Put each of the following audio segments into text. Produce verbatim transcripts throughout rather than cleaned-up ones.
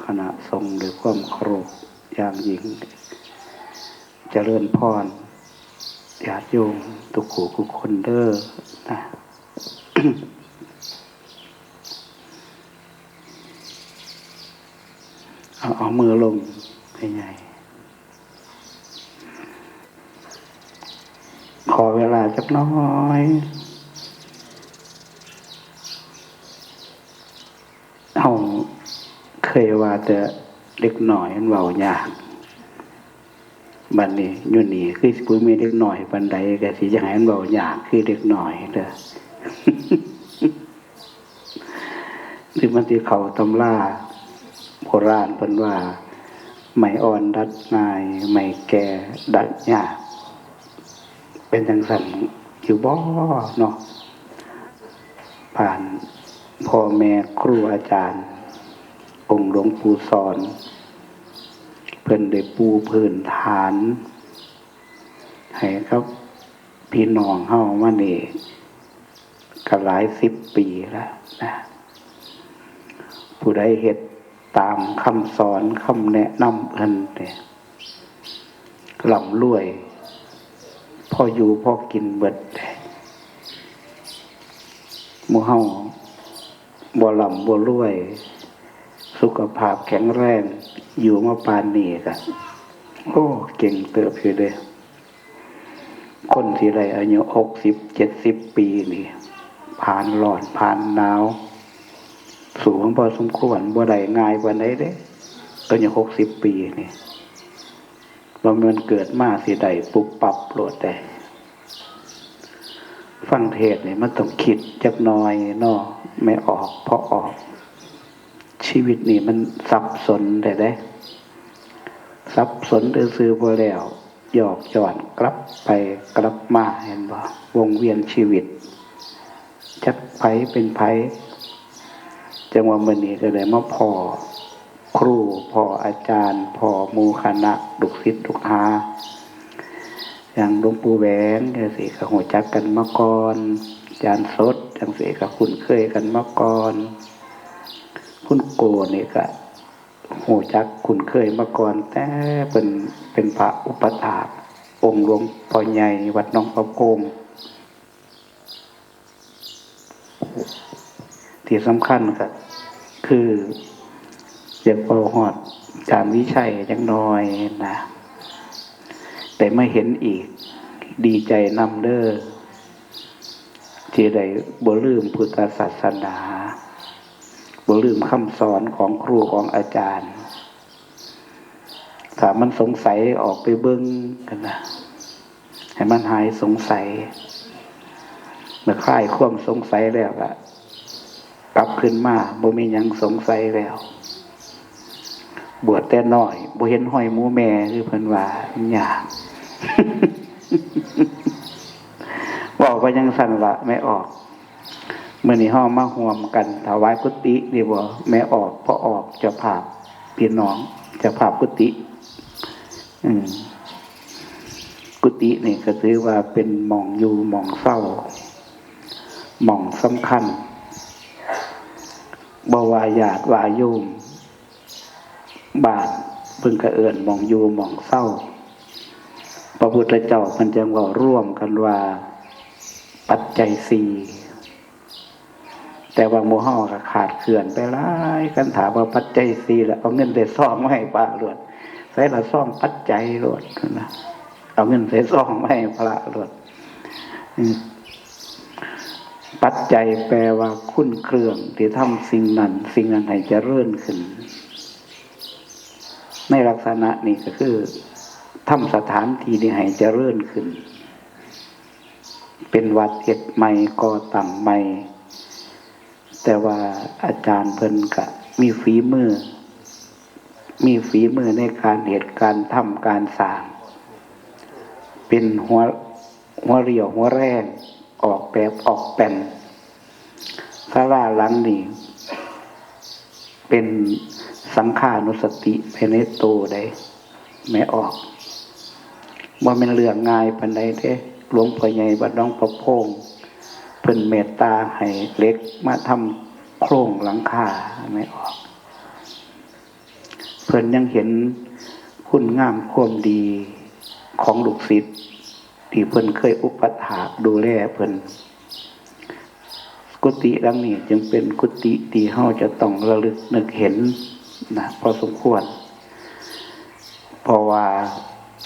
คณะสงฆ์ด้วยความเคารพอย่างยิ่ง เจริญพร ญาติโยมทุกผู้ทุกคนเด้อนะ เอา เอามือลงให้ใหญ่ ขอเวลาจักหน่อย เฮาเคยว่าแต่เด็กน้อยมันเว้ายาก บัดนี้อยู่นี่คือสิบ่มีเด็กน้อยปานใด ก็สิอยากให้มันเว้ายากคือเด็กน้อยเด้อ หรือมันสิเข้าตำราโบราณเพิ่นว่า ไม้อ่อนดัดง่าย ไม้แก่ดัดยาก เป็นจั่งซั้นอยู่บ่เนาะ ผ่านพ่อแม่ครูอาจารย์ องค์หลวงปู่สอน เพิ่นได้ปูพื้นฐาน ให้กับพี่น้องเฮามานี่ ก็หลายสิบปีแล้วนะ ผู้ใดเฮ็ดตามคำสอน คำแนะนำเพิ่นเนี่ย ร่ำรวย พออยู่พอกินเบิด หมู่เฮาบ่ร่ำบ่รวย สุขภาพแข็งแรง อยู่มาปานนี้ก็ โอ้ เก่งเติบอยู่เด้ คนสิได้อายุหกสิบ เจ็ดสิบปีนี่ ผ่านร้อน ผ่านหนาว สูงพอสมควร บ่ได้ง่ายปานใดเด้ อายุหกสิบปีนี่ บ่แม่นเกิดมาสิได้ปุบปับโลดเด้ ฟังเทศน์นี่มันต้องคิดจักหน่อยเนาะ แม่ออก พ่อออก ชีวิตนี่มันสับสนแท้เด้ สับสนซื่อๆบ่แล้ว หยอกย้อนกลับไปกลับมา เห็นบ่ วงเวียนชีวิต จักไผเป็นไผ จั่งว่ามื้อนี้ก็ได้มาพ้อครู พ้ออาจารย์ พ้อหมู่คณะลูกศิษย์ลูกหา อย่างหลวงปู่แหวนจั่งซี้ก็ฮู้จักกันมาก่อน อาจารย์สดจั่งซี้ก็คุ้นเคยกันมาก่อน คุณโกนี่ก็ฮู้จักคุ้นเคยมาก่อน แต่เพิ่นเป็นพระอุปัฏฐากองค์หลวงพ่อใหญ่วัดหนองปะโกง ที่สำคัญก็คืออยากเว้าฮอดอาจารย์วิชัยจักหน่อยนะ ได้มาเห็นอีก ดีใจนำเด้อ ที่ได้บ่ลืมพุทธศาสนา บ่ลืมคำสอนของครูของอาจารย์ ถ้ามันสงสัยออกไปเบิ่งกันนะ ให้มันหายสงสัย เมื่อคลายความสงสัยแล้วก็กลับขึ้นมา บ่มีหยังสงสัยแล้ว บวชแต่น้อย บ่เห็นฮอยหมูแม่ คือเพิ่นว่า มันยาก เว้าไปจั่งซั้นละ แม่ออก มื้อนี้เฮามาร่วมกันถวายกุฏินี่บ่ แม่ออก พ่อออก เจ้าภาพ พี่น้อง เจ้าภาพกุฏิ อืม กุฏินี่ก็ถือว่าเป็นหม่องอยู่หม่องเซา หม่องสำคัญ บ่ว่าญาติว่าโยม บ้านเพิ่นก็เอิ้นหม่องอยู่หม่องเซา พระพุทธเจ้าเพิ่นจั่งเว้าร่วมกันว่า ปัจจัยสี่ แต่ว่าหมู่เฮาก็ขาดเขินไปหลาย คันถามว่าปัจจัยสี่แล้วเอาเงินใส่ซองมาให้พระโลด ใส่ละซองปัจจัยโลดนะ เอาเงินใส่ซองมาให้พระโลด อืม ปัจจัยแปลว่าคุณเครื่องที่ทำสิ่งนั้น สิ่งนั้นให้เจริญขึ้น ในลักษณะนี้ก็คือทำสถานที่นี้ให้เจริญขึ้น เป็นวัดเฮ็ดใหม่ ก่อตั้งใหม่ แต่ว่าอาจารย์เพิ่นก็มีฝีมือ มีฝีมือในการเฮ็ด การทำ การสร้าง เป็นหัว หัวเรี่ยวหัวแรง ออกแบบออกแปลน ศาลาหลังนี้ เป็นสังฆานุสติไปในโตได้ แม่ออก บ่แม่นเรื่องง่ายปานใดเด้ หลวงพ่อใหญ่วัดหนองประโพง เพิ่นเมตตาให้เหล็กมาทำโครงหลังคา แม่ออก เพิ่นยังเห็นคุณงามความดีของลูกศิษย์ที่เพิ่นเคยอุปถากดูแลเพิ่น กุฏิหลังนี้จึงเป็นกุฏิที่เฮาจะต้องระลึกนึกเห็นนะ พอสมควร เพราะว่า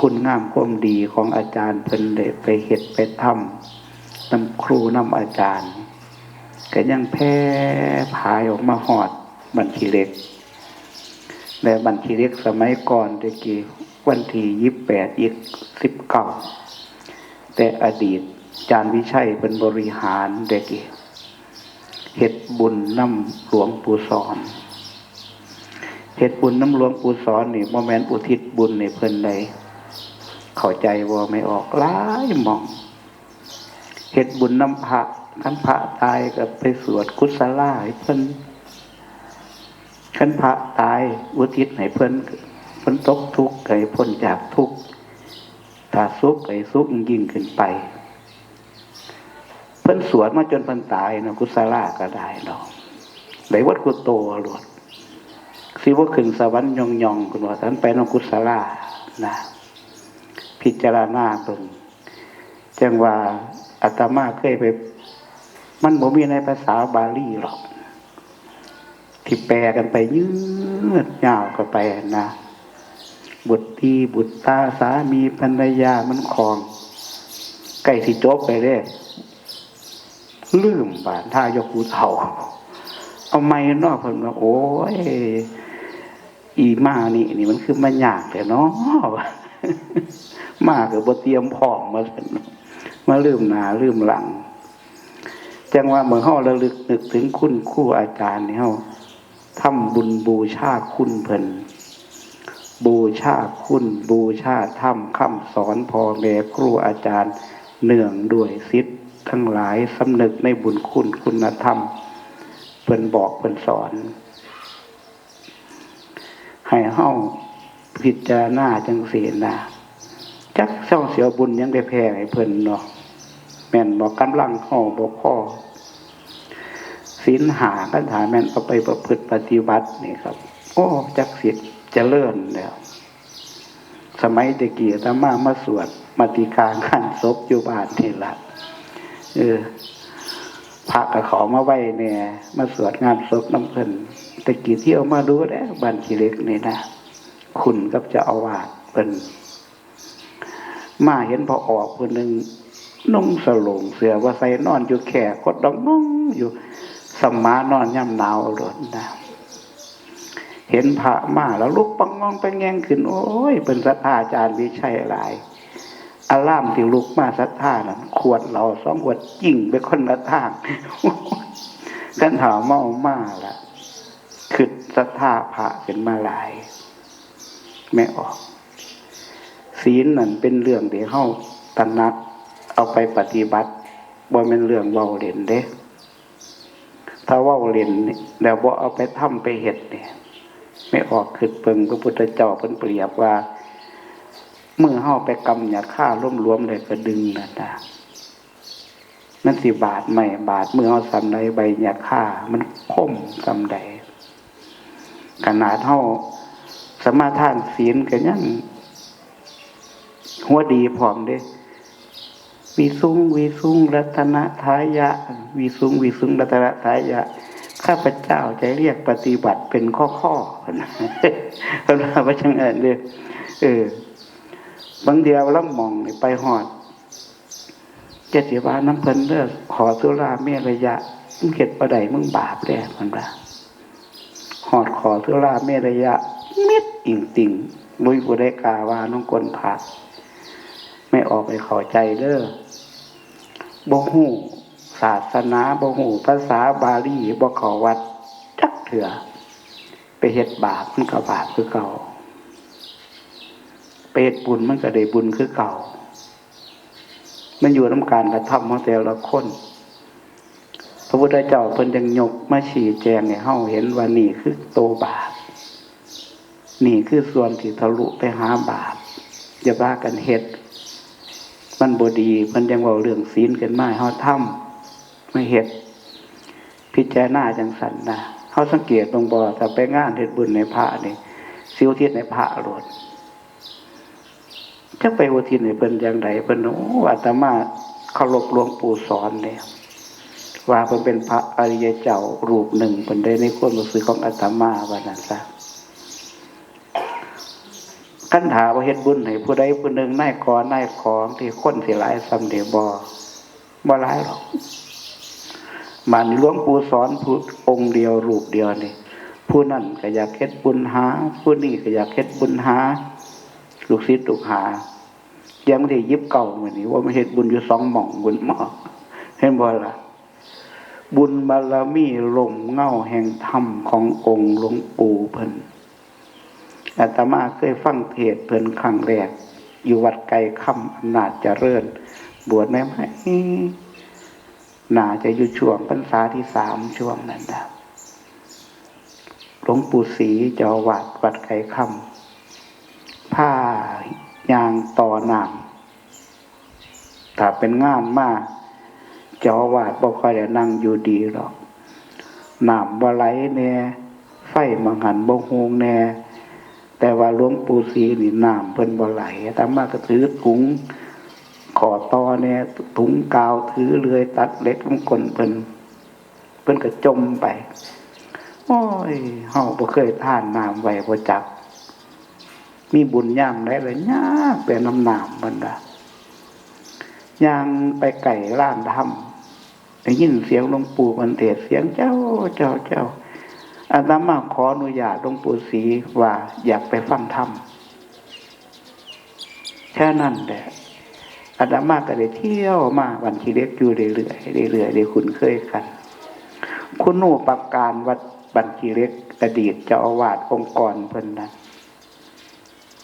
คุณงามความดีของอาจารย์เพิ่นได้ไปเฮ็ดไปทำนำครูนำอาจารย์ ก็ยังแผ่ผายออกมาฮอดบ้านขี้เหล็ก และบ้านขี้เหล็กสมัยก่อนแต่กี้ วันที่ยี่สิบแปด ยี่สิบเก้า แต่อดีตอาจารย์วิชัยเป็นบริหารแต่กี้ เฮ็ดบุญนำหลวงปู่สอน เฮ็ดบุญนำหลวงปู่สอนนี่บ่แม่นอุทิศบุญให้เพิ่นใด เข้าใจบ่ ไม่ออกหลายหม่อง เฮ็ดบุญนำพระ คันพระตายก็ไปสวดกุศลาให้เพิ่น คันพระตายอุทิศให้เพิ่น เพิ่นตกทุกข์ให้พ้นจากทุกข์ ถ้าสุขให้สุขยิ่งขึ้นไป เพิ่นสวดมาจนเพิ่นตายเนาะ กุศลาก็ได้เนาะ ได้วัดกุโตโลด สิบ่ขึ้นสวรรค์ย่องๆ เพิ่นว่า ท่านไปนำกุศลานะ พิจารณาเบิ่ง จั่งว่าอาตมาเคยไป มันบ่มีในภาษาบาลีหรอก ที่แปลกันไปยืดยาวกันไปนะ บุตรีบุตราสามีภรรยามันคลอง ใกล้สิจบไปเด้ ลืมบาด ถ้ายกผู้เฒ่า เอาใหม่เนาะ เพิ่นว่า โอ้ย อีมานี่ นี่มันคือมายากแท้เนาะ มาก็บ่เตรียมพร้อม ว่าซั่น มาลืมหน้าลืมหลัง จั่งว่าเมื่อเฮาระลึกนึกถึงคุณครูอาจารย์นี่ เฮาทำบุญบูชาคุณเพิ่น บูชาคุณ บูชาธรรมคำสอนพ่อแม่ครูอาจารย์ เนื่องด้วยศิษย์ทั้งหลายสำนึกในบุญคุณคุณธรรม เพิ่นบอกเพิ่นสอน ให้เฮาพิจารณาจั่งซี้นะ จักเฮาสิเอาบุญหยังไปแผ่ให้เพิ่นเนาะ แม่นบ่ กำลังเฮาบ่พอ ศีลห้า คันถ้าแม่นเอาไปประพฤติปฏิบัตินี่ครับ โอ้ จักสิเจริญแล้ว สมัยแต่กี้อาตมามาสวดมาติกางานศพอยู่บ้านนี่ล่ะ เออ พระก็เข้ามาไว้แหน่ มาสวดงานศพนำเพิ่น แต่กี้เที่ยวมาดูแล้วบ้านขี้เหล็กนี่นะ คุ้นกับเจ้าอาวาสเพิ่น มาเห็นพ่อออกผู้หนึ่ง นุ่งสโหล่งเสื้อบ่ใส่ นอนอยู่แคร่กดดองงงอยู่ สมานอนยามหนาวโลดนะ เห็นพระมาแล้วลุกปังงองปังแงงขึ้น โอ้ย เพิ่นศรัทธาอาจารย์วิชัยหลาย อารามที่ลุกมาศรัทธานั่น ขวดเหล้าสองขวดจิ่งไปคนละทาง คันเฒ่าเมามาละ คิดศรัทธาพระขึ้นมาหลาย แม่ออก ศีลนั่นเป็นเรื่องที่เฮาตระหนักเอาไปปฏิบัติ บ่แม่นเรื่องเว้าเล่นเด้ ถ้าเว้าเล่นนี่ แล้วบ่เอาไปทำไปเฮ็ดนี่ แม่ออกคิดเบิ่ง พระพุทธเจ้าเพิ่นเปรียบว่า มือเฮาไปกำหญ้าคาหลวมๆ แล้วก็ดึงนั่นนะ มันสิบาดไม้บาดมือเฮาส่ำใด ใบหญ้าคามันคมส่ำใด ขนาดเฮาสมาทานศีลก็ยังหัวดีพร้อมเด้ วิสุงวิสุงรัตนทายะ วิสุงวิสุงรัตนทายะ ข้าพเจ้าจะเรียกปฏิบัติเป็นข้อๆ เพิ่นว่า ว่าจั่งนั้นเด้อ เออ บางเทื่อลางหม่องนี่ไปฮอด จะสิว่านำเพิ่นเด้อ ขอสุราเมรยะ มึงเฮ็ดบ่ได้ มึงบาปเด้ เพิ่นว่า ฮอดขอสุราเมรยะ มิดอิงติ่ง บ่มีผู้ใดกล้าว่านำก้นพระ แม่ออกให้เข้าใจเด้อ บ่ฮู้ศาสนา บ่ฮู้ภาษาบาลี บ่เข้าวัดจักเทื่อ ไปเฮ็ดบาปมันก็บาปคือเก่า ไปเฮ็ดบุญมันก็ได้บุญคือเก่า มันอยู่นำการกระทำของแต่ละคน พระพุทธเจ้าเพิ่นยังยกมาชี้แจงให้เฮาเห็นว่านี่คือโตบาป นี่คือส่วนที่ทะลุไปหาบาป อย่าพากันเฮ็ด มันบ่ดี เพิ่นยังเว้าเรื่องศีลขึ้นมาให้เฮาทำ มาเฮ็ด พิจารณาจั่งซั่นนะ เฮาสังเกตเบิ่งบ่ ถ้าไปงานเฮ็ดบุญให้พระนี่ เส สิอุทิศให้พระโลด จักไปอุทิศให้เพิ่นอย่างใด เพิ่น โอ้ อาตมาเคารพหลวงปู่สอนเนี่ย ว่าเพิ่นเป็นพระอริยเจ้ารูปหนึ่ง เพิ่นได้ในความรู้สึกของอาตมาว่านั้นซะ คันถามว่าเฮ็ดบุญให้ผู้ใดผู้หนึ่ง นายกนายขอที่คนสิหลายส่ำเดบ่ บ่หลายหรอก บาดนี้หลวงปู่สอนผู้องค์เดียวรูปเดียวนี่ ผู้นั้นก็อยากเฮ็ดบุญหา ผู้นี้ก็อยากเฮ็ดบุญหา ลูกศิษย์ลูกหา อย่างที่ยิบเก่ามื้อนี้ว่ามาเฮ็ดบุญอยู่สองหม่องบุญหมอ เห็นบ่ล่ะ บุญบารมีร่มเงาแห่งธรรมขององค์หลวงปู่เพิ่น อาตมาเคยฟังเทศน์เพิ่นครั้งแรก อยู่วัดไกรคำ อำนาจเจริญ บวชใหม่ๆ น่าจะอยู่ช่วงพรรษาที่สาม ช่วงนั้นนะ หลวงปู่ศรีเจ้าอาวาสวัดไกรคำ พาย่างต่อน้ำ ถ้าเป็นงานมา เจ้าอาวาสบ่ค่อยได้นั่งอยู่ดีหรอก น้ำบ่ไหลแน่ ไฟบางหันบ่ฮูงแน่ แต่ว่าหลวงปู่ศรีนี่น้ำเพิ่นบ่ไหล อาตมาก็ถือถุง ข้อต่อแน่ ถุงกาว ถือเลื่อยตัดเหล็กนำก้นเพิ่น เพิ่นก็จ่มไป โอ้ย เฮาบ่เคยทานน้ำไว้บ่จัก มีบุญยามใดละยากไปนำน้ำเพิ่นว่า ย่างไปใกล้ลานธรรม ได้ยินเสียงหลวงปู่เพิ่นเทศน์ เสียงแจ้วแจ้วแจ้ว อาตมาขออนุญาตหลวงปู่ศรีว่าอยากไปฟังธรรม แค่นั้นแหละ อาตมาก็ได้เที่ยวมาบ้านขี้เหล็กอยู่เรื่อยๆ เรื่อยๆ ได้คุ้นเคยกัน คุณูปการวัดบ้านขี้เหล็ก อดีตเจ้าอาวาสองค์กรเพิ่นนั้น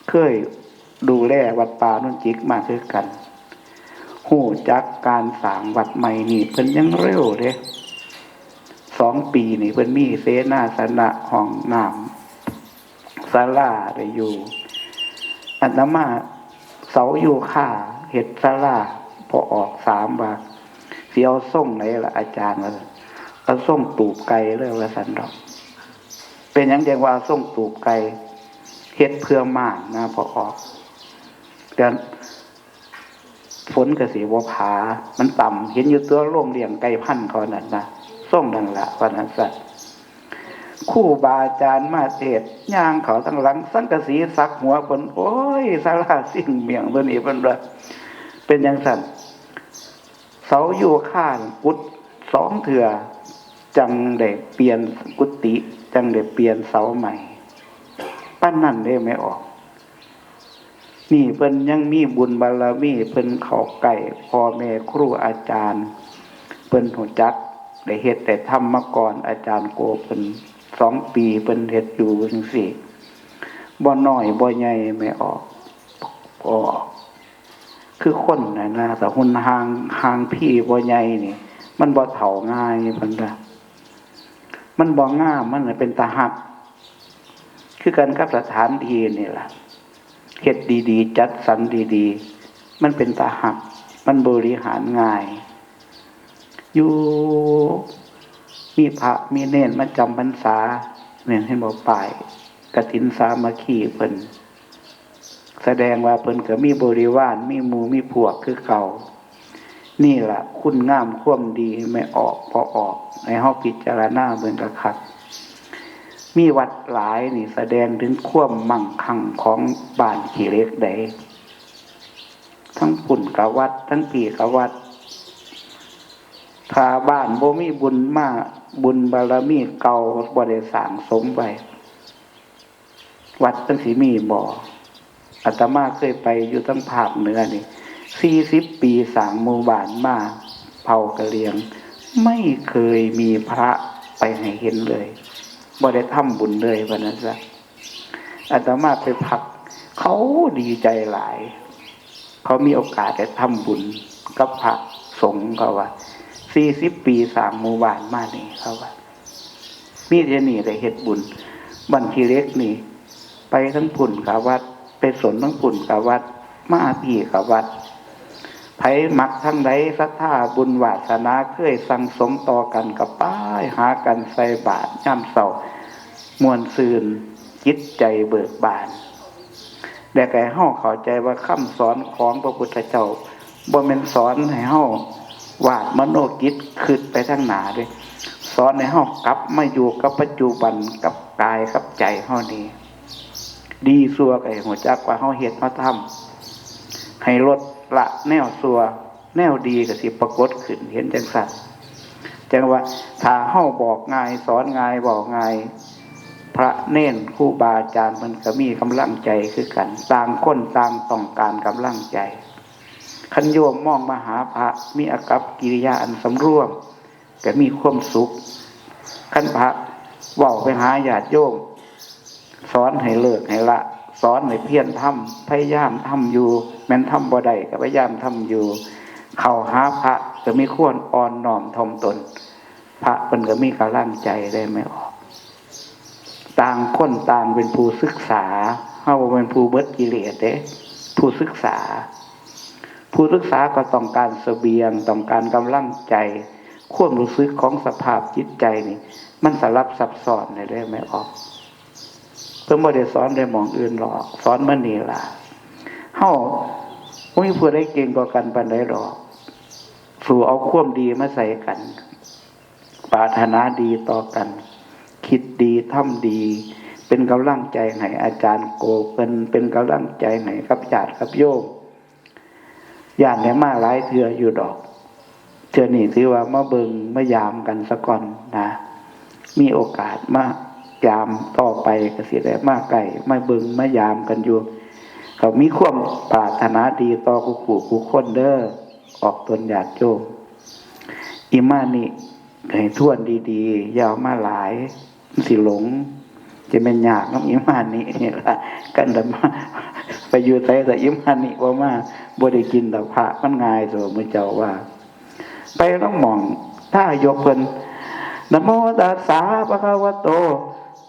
เคยดูแลวัดป่าโนนจิกมาคือกัน ฮู้จักการสร้างวัดใหม่นี่เพิ่นยังเร็วเด้ สองปีนี่เพิ่นมีเสนาสนะ ห้องน้ำ ศาลาได้อยู่ อาตมาเสายูคาเฮ็ดศาลา พ่อออกถามว่า สิเอาทรงไหนล่ะอาจารย์ ว่า เอาทรงตูบไก่เลย ว่าซั่นดอก เป็นหยังจังว่าทรงตูบไก่ เฮ็ดเพื่อม่านนะ พ่อออก แต่ฝนก็สิบ่ผา มันต่ำ เห็นอยู่ตัวโรงเลี้ยงไก่พันธุ์เขานั่นนะ ทรงนั่นล่ะ ว่านั้นซะ ครูบาอาจารย์มาเทศน์ ย่างเข้าทางหลัง สังกะสีสักหัวเพิ่น โอ้ย ศาลาสิ่งเมี่ยงตัวนี้เพิ่นว่า เป็นจังซั่น เสายูคากุดสองเทื่อ จั่งได้เปลี่ยนกุฏิ จั่งได้เปลี่ยนเสาใหม่ ปานนั้นเด้แม่ออก นี่เพิ่นยังมีบุญบารมี เพิ่นเข้าใกล้พ่อแม่ครูอาจารย์ เพิ่นฮู้จัก ได้เฮ็ดได้ทำมาก่อน อาจารย์โกเพิ่น สองปีเพิ่นเฮ็ดอยู่จั่งซี้ บ่น้อยบ่ใหญ่แม่ออก ออก คือคนน่ะนะ ถ้าหุ่นห่าง ห่างพีบ่ใหญ่นี่ มันบ่เฒ่าง่ายเพิ่นว่า มันบ่งาม มันน่ะเป็นตาฮัก คือกันกับสถานที่นี่ล่ะ เฮ็ดดีๆ จัดสรรดีๆ มันเป็นตาฮัก มันบริหารง่าย อยู่ มีพระมีเณรมาจำพรรษา เนี่ย เห็นบ่ ป้ายกฐินสามัคคีเพิ่น แสดงว่าเพิ่นก็มีบริวาร มีหมู่มีพวกคือเก่า นี่ล่ะคุณงามความดีแม่ออกพ่อออก ให้เฮาพิจารณาเบิ่งคักๆ มีวัดหลายนี่แสดงถึงความมั่งคั่งของบ้านขี้เหล็กใด ทั้งพุ้นก็วัด ทั้งพี้ก็วัด ถ้าบ้านบ่มีบุญมา บุญบารมีเก่าบ่ได้สร้างสมไว้ วัดมันสิมีบ่ อาตมาเคยไปอยู่ทางภาคเหนือนี่ สี่สิบปีสร้างหมู่บ้านมา เผ่ากะเหรี่ยง ไม่เคยมีพระไปให้เห็นเลย บ่ได้ทำบุญเลย ว่านั้นซะ อาตมาไปพัก เขาดีใจหลาย เขามีโอกาสได้ทำบุญกับพระสงฆ์ เขาว่า สี่สิบปีสร้างหมู่บ้านมานี่ เขาว่า มีแต่นี่ได้เฮ็ดบุญ บ้านขี้เหล็กนี่ ไปทั้งพุ้นก็วัด ไปสนทั้งพุ้นก็วัด มาพี้ก็วัด ไผมักทางใด ศรัทธาบุญวาสนาเคยสั่งสมต่อกัน ก็ไปหากันใส่บาตรยามเช้า ม่วนซื่น จิตใจเบิกบาน และก็ให้เฮาเข้าใจว่าคำสอนของพระพุทธเจ้าบ่แม่นสอนให้เฮาวาดมโนจิตคิดไปทางหน้าเด้ สอนให้เฮากลับมาอยู่กับปัจจุบัน กับกายกับใจเฮานี่ ดีชั่วก็ให้รู้จักว่าเฮาเฮ็ดเฮาทำ ให้ลดละแนวชั่ว แนวดีก็สิปรากฏขึ้น เห็นจังซั่น จังว่าถ้าเฮาบอกง่าย สอนง่าย เว้าง่าย พระเณรครูบาอาจารย์เพิ่นก็มีกำลังใจคือกัน ต่างคนต่างต้องการกำลังใจ คันโยมมองมาหาพระ มีอากัปกิริยาอันสำรวม ก็มีความสุข คันพระเว้าไปหาญาติโยม สอนให้เลิกให้ละ สอนให้เพียรทำ พยายามทำอยู่ แม่นทำบ่ได้ก็พยายามทำอยู่ เข้าหาพระก็มีความอ่อนน้อมถ่อมตน พระเพิ่นก็มีกำลังใจได้ไหมออก ต่างคนต่างเป็นผู้ศึกษา เฮาบ่เป็นผู้เบิดกิเลสเด้ ผู้ศึกษา ผู้ศึกษาก็ต้องการเสบียง ต้องการกำลังใจ ความรู้สึกของสภาพจิตใจนี่ มันสลับซับซ้อนได้ไหมออก เพิ่นบ่ได้สอนได้หม่องอื่นหรอก สอนมานี่ล่ะ เฮาบ่มีผู้ใดเก่งกว่ากันปานใดดอก สู้เอาความดีมาใส่กัน ปรารถนาดีต่อกัน คิดดี ทำดี เป็นกำลังใจให้อาจารย์โกเพิ่น เป็นกำลังใจให้กับญาติกับโยม ย้านได้มาหลายเทื่ออยู่ดอก เทื่อนี้ถือว่ามาเบิ่งมายามกันซะก่อนนะ มีโอกาสมายามต่อไปก็สิได้มาใกล้ มาเบิ่งมายามกันอยู่ ก็มีความปรารถนาดีต่อคู่ผู้คนเด้อ ออกตนญาติโยม อิมานิ ให้ทวนดีๆ อย่าเอามาหลาย มันสิหลง จะแม่นยากนำอิมานินี่ล่ะ กันดะมา ไปอยู่ไสแต่อิมานิบ่มา บ่ได้กินดอกพระ มันง่ายโสมื้อเจ้าว่า ไปลางหม่อง ถ้ายกเพิ่น นะโมตัสสะภะคะวะโต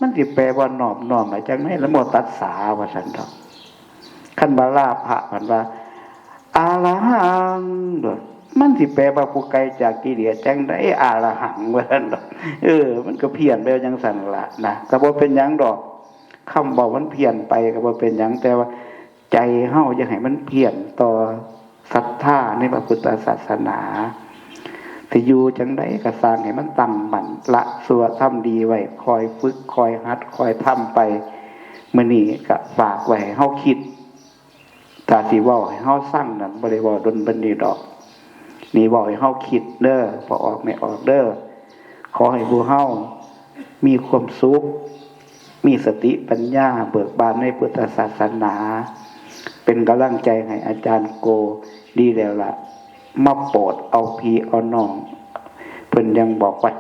มันสิแปลว่านอบน้อมมาจากไหน นะโมตัสสะว่าซั่นดอก คันว่าลาพระเพิ่นว่า อะระหังโดด มันสิแปลว่าผู้ไกลจากกิเลสจังได๋ อะระหังว่าซั่นดอก เออ มันก็เพี้ยนไปจังซั่นล่ะนะ ก็บ่เป็นหยังดอก คำเว้ามันเพี้ยนไปก็บ่เป็นหยัง แต่ว่าใจเฮาอย่าให้มันเพี้ยนต่อศรัทธาในพระพุทธศาสนา สิอยู่จังใดก็สร้างให้มันตั้งมั่น ละชั่วทำดีไว้ คอยฝึก คอยหัด คอยทำไป มื้อนี้ก็ฝากไว้ให้เฮาคิด ถ้าสิเว้าให้เฮาซังนั่น บ่ได้เว้าดนปานนี้ดอก นี่เว้าให้เฮาคิดเด้อ พ่อออกแม่ออกเด้อ ขอให้ผู้เฮามีความสุข มีสติปัญญาเบิกบานในพุทธศาสนา เป็นกำลังใจให้อาจารย์โก ดีแล้วล่ะ มาโปรดเอาพี่เอาน้อง เพิ่นยังบอกว่า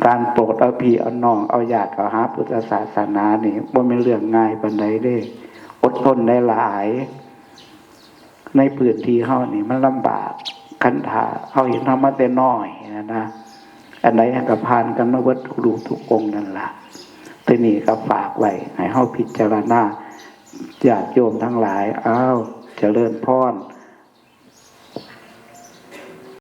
การโปรดเอาพี่เอาน้อง เอาญาติเข้าหาพุทธศาสนานี่ บ่แม่นเรื่องง่ายปานใดเด้ อดทนได้หลาย ในพื้นที่เฮานี่มันลำบาก คันถ้าเฮาเห็นเฮามาแต่น้อยนะนะ อันใดก็ผ่านกันมาเบิดทุกรูปทุกองค์นั่นล่ะ ทีนี้ก็ฝากไว้ให้เฮาพิจารณา ญาติโยมทั้งหลาย อ้าว เจริญพร